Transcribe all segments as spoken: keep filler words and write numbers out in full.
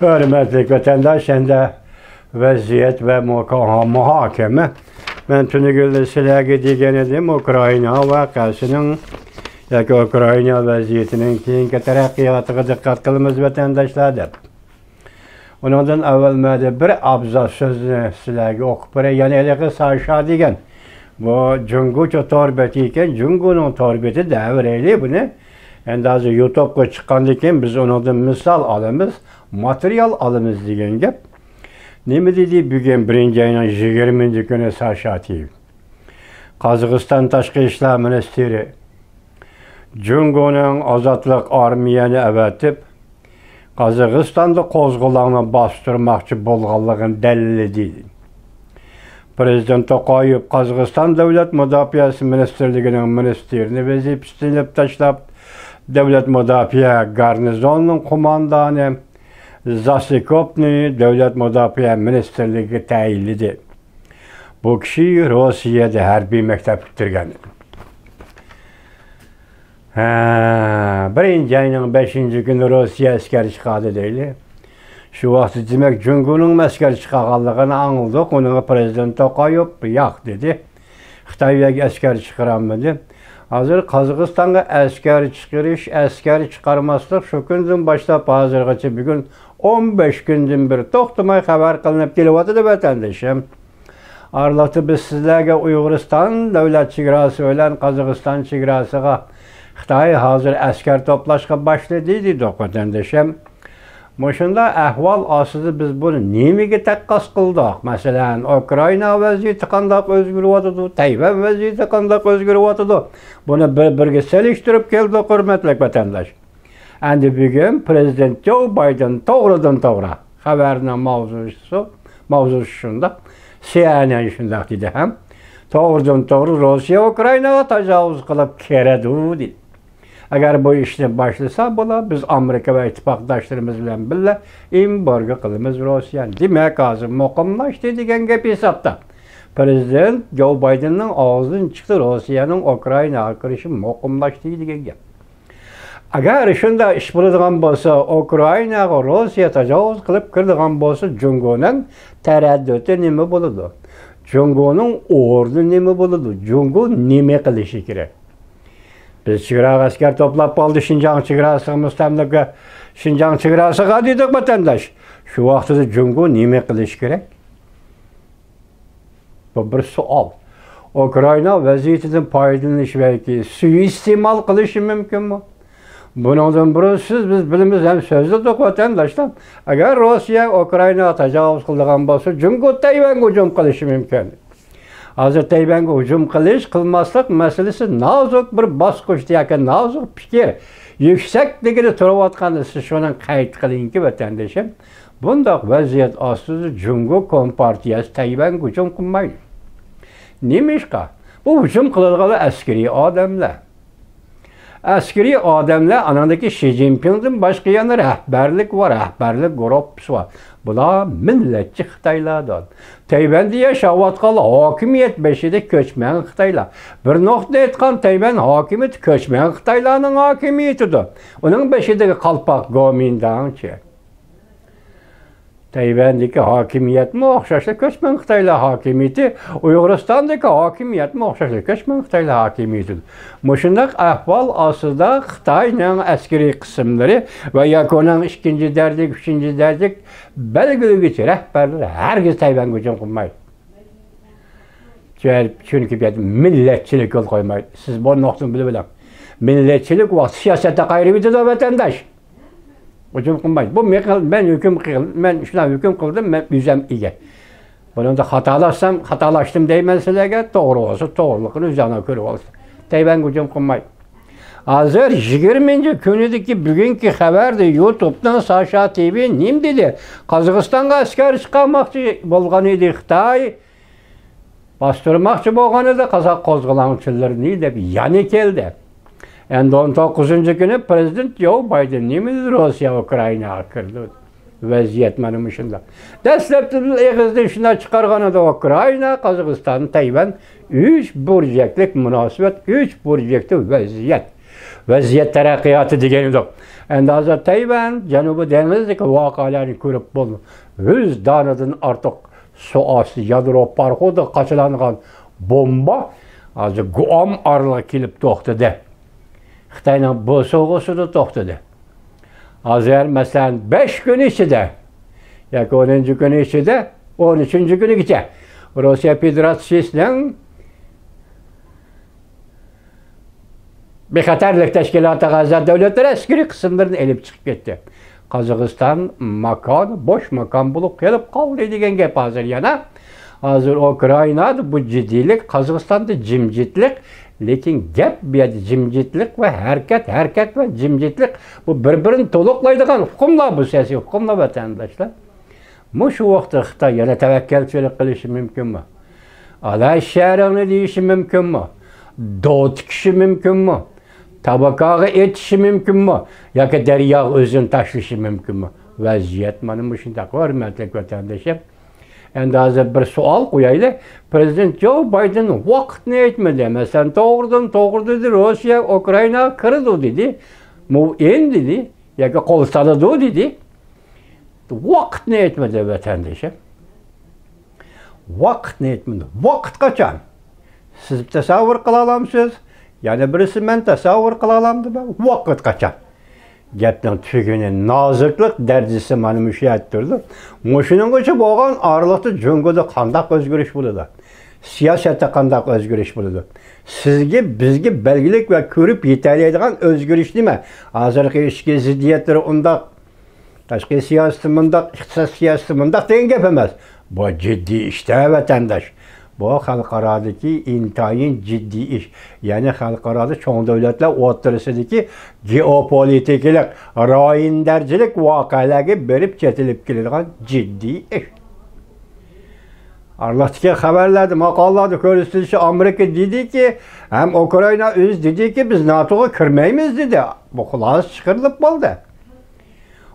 ھۆرمەتلىك ۋەتەنداش، ئەمدى ۋەزىيەت ۋە مۇكا-، مۇھاكىمە. مەن تۈنۈگۈنلا سىلەرگە دېگەن ئىدىم، ئۇكرائىنا ۋەقەسىنىڭ ياكى ئۇكرائىنا ۋەزىيىتىنىڭ كېيىنكى تەرەققىياتىغا دىققەت قىلىمىز، ۋەتەنداشلار، دەپ. ئۇنىڭدىن ئەۋۋەل مەن بىر ئابزاس سۆزنى سىلەرگە ئوقۇپ بېرەي. يەنى ھېلىقى ساشا دېگەن، بۇ جۇڭگوچە تور بېتى ئىكەن، جۇڭگونىڭ تور بېتى دەۋېرەيلى بۇنى. ئەمدى ھازىر يۇتۇبقا چىققاندىن كېيىن بىز ئۇنىڭدىن مىسال ئالىمىز، ماتېرىيال ئالىمىز دېگەن گەپ. نېمە دېدى بۈگۈن بىرىنچى ئاينىڭ يىگىرمىنچى كۈنى ساشا تىۋى؟ قازاقىستان تاشقى ئىشلار مىنىستىرى جۇڭگونىڭ ئازادلىق ئارمىيەنى ئەۋەتىپ، قازاقىستاندا قوزغىلاڭنى باستۇرماقچى بولغانلىقىنى دەلىللىدى. پىرېزىدېنت توقايېۋ قازاقىستان دۆلەت مۇداپىئەسى مىنىستىرلىكىنىڭ مىنىستىرىنى ۋەزىپىسىدىن ئېلىپ تاشلاپ، دۆلەت مۇداپىئە گارنىزونىنىڭ قوماندانى زاسىكوپنى دۆلەت مۇداپىئە مىنىستىرلىكىگە تەيىنلىدى. بۇ كىشى روسىيەدە ھەربىي مەكتەپ پۈتتۈرگەن. ھە، بىرىنچى ئاينىڭ بەشىنچى كۈنى روسىيە ئەسكەر چىقاردى دەيلى. شۇ ۋاقىتتا دېمەك جۇڭگونىڭمۇ ئەسكەر چىقارغانلىقىنى ئاڭلىدۇق. ئۇنىڭغا پىرېزىدېنت توقايېۋ ياق دېدى. خىتاي ئەسكەر چىقىرالمىدى. ھازىر قازاقىستانغا ئەسكەر چىقىرىش، ئەسكەر چىقارماسلىق شۇ كۈندىن باشلاپ ھازىرغىچە بۈگۈن ئون بەش كۈندىن بېرى توختىماي خەۋەر قىلىنىپ كېلىۋاتىدۇ، ۋەتەندىشىم. ئارىلىقتا بىز سىزلەرگە ئۇيغۇرىستان دۆلەت چېگراسى بىلەن قازاقىستان چېگراسىغا خىتاي ھازىر ئەسكەر توپلاشقا باشلىدى دېدۇق، ۋەتەندىشىم. مۇشۇنداق ئەھۋال ئاستىدا بىز بۇنى نېمىگە تەققاس قىلدۇق؟ مەسىلەن، ئۇكرائىنا ۋەزىيىتى قانداق ئۆزگىرىۋاتىدۇ؟ تەيۋەن ۋەزىيىتى قانداق ئۆزگىرىۋاتىدۇ؟ بۇنى بىر-بىرىگە سېلىشتۇرۇپ كەلدۇق، ھۆرمەتلىك ۋەتەنداش. ئەمدى بۈگۈن پىرېزىدېنت جو بايدېن توغرىدىن توغرا، خەۋەرنىڭ ماۋزۇسى، ماۋزۇسى شۇنداق، سى ئېن ئېن شۇنداق دېدى ھەم، توغرىدىن توغرا روسىيە ئۇكرائىناغا تاجاۋۇز قىلىپ كىرىدۇ دېدى. ئەگەر بۇ ئىشنى باشلىسا، بۇلار بىز ئامېرىكا ۋە ئىتتىپاقداشلىرىمىز بىلەن بىللە ئېمبارگو قىلىمىز روسىيەنى. دېمەك، ھازىر مۇقىملاشتى دېگەن گەپ ھېسابتا. پىرېزىدېنت جو بايدېننىڭ ئاغزىدىن چىقتى، روسىيەنىڭ ئۇكرائىناغا كىرىشى مۇقىملاشتى دېگەن گەپ. ئەگەر شۇنداق ئىش بولىدىغان بولسا، ئۇكرائىناغا روسىيە تاجاۋۇز قىلىپ كىرىدىغان بولسا، جۇڭگونىڭ تەرەددۇتى نېمە بولىدۇ؟ جۇڭگونىڭ ئورنى نېمە بولىدۇ؟ جۇڭگو نېمە قىلىشى كېرەك؟ بىز چېگراغا ئەسكەر توپلاپ بولدى، شىنجاڭ چېگراسىغا مۇستەملىكە، شىنجاڭ چېگراسىغا دېدۇق، ۋەتەنداش. شۇ ۋاقتىدا جۇڭگو نېمە قىلىشى كېرەك؟ بۇ بىر سوئال. ئۇكرائىنا ۋەزىيىتىدىن پايدىلىنىش بەلكى سۇيىئىستېمال قىلىشى مۇمكىنمۇ؟ بۇنىڭدىن بۇرۇن سىز، بىز بىلىمىز ھەم سۆزلىدۇق، ۋەتەنداشلار. ئەگەر روسىيە ئۇكرائىناغا تاجاۋۇز قىلىدىغان بولسا، جۇڭگو تەيۋەنگە ھۇجۇم قىلىشى مۇمكىن. ھازىر تەيۋەنگە ھۇجۇم قىلىش، قىلماسلىق مەسىلىسى نازۇك بىر باسقۇچتا ياكى نازۇك پىكىر يۈكسەك دېگىدە تۇرۇۋاتقاندا، سىز شۇنى قەيت قىلىڭكى، ۋەتەندىشىم، بۇنداق ۋەزىيەت ئاستىدا جۇڭگو كومپارتىيەسى تەيۋەنگە ھۇجۇم قىلمايدۇ. نېمىشقا؟ بۇ ھۇجۇم قىلىدىغانلار ئەسكىرىي ئادەملەر. ئەسكىرىي ئادەملەر، ئانىڭدىكى شى جىنپىڭدىن باشقا يەنە رەھبەرلىك ۋە رەھبەرلىك گۇرۇپپىسى بار. بۇلار مىللەتچى خىتايلاردۇر. تەيۋەندە ياشاۋاتقان ھاكىمىيەت بېشىدا كۆچمەن خىتايلار. بىر نۇقتىدا ئېيتقان، تەيۋەن ھاكىمىيىتى كۆچمەن خىتايلارنىڭ ھاكىمىيىتىدۇر. ئۇنىڭ بېشىدىكى قالپاق گومىنداڭچى. تەيۋەندىكى ھاكىمىيەتمۇ ئوخشاشلا كۆچمەن خىتايلار ھاكىمىيىتى، ئۇيغۇرىستاندىكى ھاكىمىيەتمۇ ئوخشاشلا كۆچمەن خىتايلار ھاكىمىيىتى. مۇشۇنداق ئەھۋال ئاستىدا خىتاينىڭ ئەسكىرىي قىسىملىرى ۋە ياكى ئۇنىڭ ئىككىنچى دەرىجىلىك، ئۈچىنچى دەرىجىلىك بەلگىلىگۈچى رەھبەرلىرى ھەرگىز تەيۋەنگە ھۇجۇم قىلمايدۇ. چۈنكى بۇ يەردە مىللەتچىلىك يول قويمايدۇ. سىز بۇ نۇقتىنى بىلىۋېلىڭ. مىللەتچىلىك ۋاقتى سىياسەتتە قايرىۋېتىدۇ، ۋەتەنداش. ھۇجۇم قىلمايدۇ. بۇ مېقىل-، مەن ھۆكۈم قىل-، مەن شۇنداق ھۆكۈم قىلدىم، مەن ئۆزۈم ئىگە. بۇنىڭدا خاتالاشسام، خاتالاشتىم دەيمەن سىلەرگە، توغرا بولسا توغرىلىقىنى ئۆزۈڭلار كۆرۈۋالىسىلەر. تەيۋەنگە ھۇجۇم قىلمايدۇ. ھازىر يىگىرمىنچى كۈنىدىكى بۈگۈنكى خەۋەردە يۇتۇبنىڭ ساشا تىۋى نېمە دېدى؟ قازاقىستانغا ئەسكەر چىقارماقچى بولغان ئىدى خىتاي. باستۇرماقچى بولغان ئىدى قازاق قوزغىلاڭچىلىرىنى دەپ يەنە كەلدى. ئەمدى ئون توققۇزىنچى كۈنى پىرېزىدېنت جو بايدېن نېمە دېدى؟ روسىيە ئۇكرائىناغا كىردى. ۋەزىيەت مانا مۇشۇنداق. دەسلەپتە ئېغىزدىن شۇنداق چىقارغان ئىدى، ئۇكرائىنا، قازاقىستان، تەيۋەن ئۈچ بۇرجەكلىك مۇناسىۋەت، ئۈچ بۇرجەكلىك ۋەزىيەت. ۋەزىيەت تەرەققىياتى دېگەن ئىدۇق. ئەمدى ھازىر تەيۋەن، جەنۇبىي دېڭىزدىكى ۋەقەلەرنى كۆرۈپ بولدۇم. يۈز دانىدىن ئارتۇق سۇ ئاستى يادرو پاراخوتىغا قاچىلانغان بومبا ھازىر گۇئام ئارىلىغا كېلىپ توختىدى. خىتاينىڭ بوسۇغىسىدا توختىدى. ھازىر، مەسىلەن، بەش كۈن ئىچىدە ياكى ئونىنچى كۈنى ئىچىدە، ئون ئۈچىنچى كۈنىگىچە روسىيە فېدېراتسىيىسىنىڭ بىخەتەرلىك تەشكىلاتىغا ئەزا دۆلەتلەر ئەسكىرىي قىسىملىرىنى ئېلىپ چىقىپ كەتتى. قازاقىستان ماكان، بوش ماكان بولۇپ قېلىپ قالدى دېگەن گەپ ھازىر يەنە. ھازىر ئۇكرائىنادا بۇ جىددىيلىك، قازاقىستاندا جىمجىتلىق، لېكىن گەپ بۇ يەردە جىمجىتلىق ۋە ھەرىكەت، ھەرىكەت ۋە جىمجىتلىق، بۇ بىر-بىرىنى تولۇقلايدىغان ئۇقۇملار، بۇ سىياسىي ئۇقۇملار، ۋەتەنداشلار. مۇشۇ ۋاقىتتا خىتاي يەنە تەۋەككەلچىلىك قىلىشى مۇمكىنمۇ؟ ئالا شەھىرىڭنى دېيىشى مۇمكىنمۇ؟ دو تىكىشى مۇمكىنمۇ؟ تاباكاغا ئېتىشى مۇمكىنمۇ؟ ياكى دەرياغا ئۆزىنى تاشلىشى مۇمكىنمۇ؟ ۋەزىيەت مانا مۇشۇنداق، ھۆرمەتلىك ۋەتەندىشىم. ئەمدى ھازىر بىر سوئال قويايلى. پىرېزىدېنت جو بايدېن ۋاقىتنى ئېيتمىدى. مەسىلەن، توغرىدىن توغرا دېدى، روسىيە ئۇكرائىناغا كىرىدۇ دېدى. مۇئىن دېدى. ياكى قول سالىدۇ دېدى. ۋاقىتنى ئېيتمىدى ۋەتەندىشىم. ۋاقىتنى ئېيتمىدى. ۋاقىت قاچان؟ سىز تەسەۋۋۇر قىلالامسىز؟ يەنە بىرسى مەن تەسەۋۋۇر قىلالامدىمەن؟ ۋاقىت قاچان؟ گەپنىڭ تۈگۈنى، نازۇكلۇق دەرىجىسى مانا مۇشۇ يەردە تۇرىدۇ. مۇشۇنىڭغىچە بولغان ئارىلىقتا جۇڭگودا قانداق ئۆزگىرىش بولىدۇ؟ سىياسەتتە قانداق ئۆزگىرىش بولىدۇ؟ سىزگە، بىزگە بەلگىلىك ۋە كۆرۈپ يېتەلەيدىغان ئۆزگىرىش نېمە؟ ھازىرقى ئىچكى زىددىيەتلىرى ئۇنداق، تاشقى سىياسىتى مۇنداق، ئىقتىساد سىياسىتى مۇنداق دېگەن گەپ ئەمەس. بۇ جىددىي ئىشتا، ۋەتەنداش. بۇ خەلقئارادىكى ئىنتايىن جىددىي ئىش. يەنى خەلقئارادا چوڭ دۆلەتلەر ئوتتۇرىسىدىكى گېئوپولىتىكىلىق، رايون دەرىجىلىك ۋەقەلەرگە بېرىپ چېتىلىپ كېلىدىغان جىددىي ئىش. ئارىلىقتىكى خەۋەرلەردە، ماقالىلاردا كۆرسىتىلىشىچە، ئامېرىكا دېدىكى، ھەم ئۇكرائىنا ئۆزى دېدىكى، بىز ناتوغا كىرمەيمىز دېدى. بۇ خۇلاسە چىقىرىلىپ بولدى.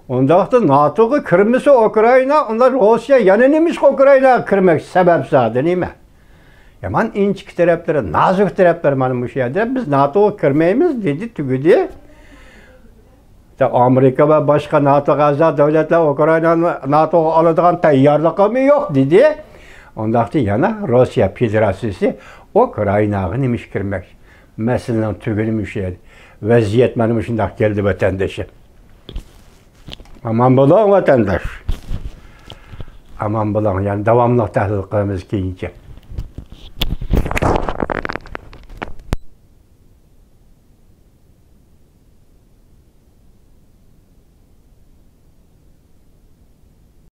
ئۇنداقتا ناتوغا كىرمىسە ئۇكرائىنا، ئۇندا روسىيە يەنە نېمىشقا ئۇكرائىناغا كىرمەكچى؟ سەۋەب زادى نېمە؟ يامان ئىنچىكە تەرەپلىرى، نازۇك تەرەپلىرى مانا مۇشۇ يەردە. بىز ناتوغا كىرمەيمىز دېدى، تۈگىدى. ئامېرىكا ۋە باشقا ناتوغا ئەزا دۆلەتلەر ئۇكرائىنانى ناتوغا ئالىدىغان تەييارلىقىمۇ يوق دېدى. ئۇنداقتا يەنە روسىيە فېدېراتسىيىسى ئۇكرائىناغا نېمىشقا كىرمەكچى؟ مەسىلىنىڭ تۈگۈنى مۇشۇ يەردە. ۋەزىيەت مانا مۇشۇنداق كەلدى، ۋەتەندىشىم. ئامان بولۇڭ، ۋەتەنداش. ئامان بولۇڭ. يەنە داۋاملىق تەھلىل قىلىمىز كېيىنچە.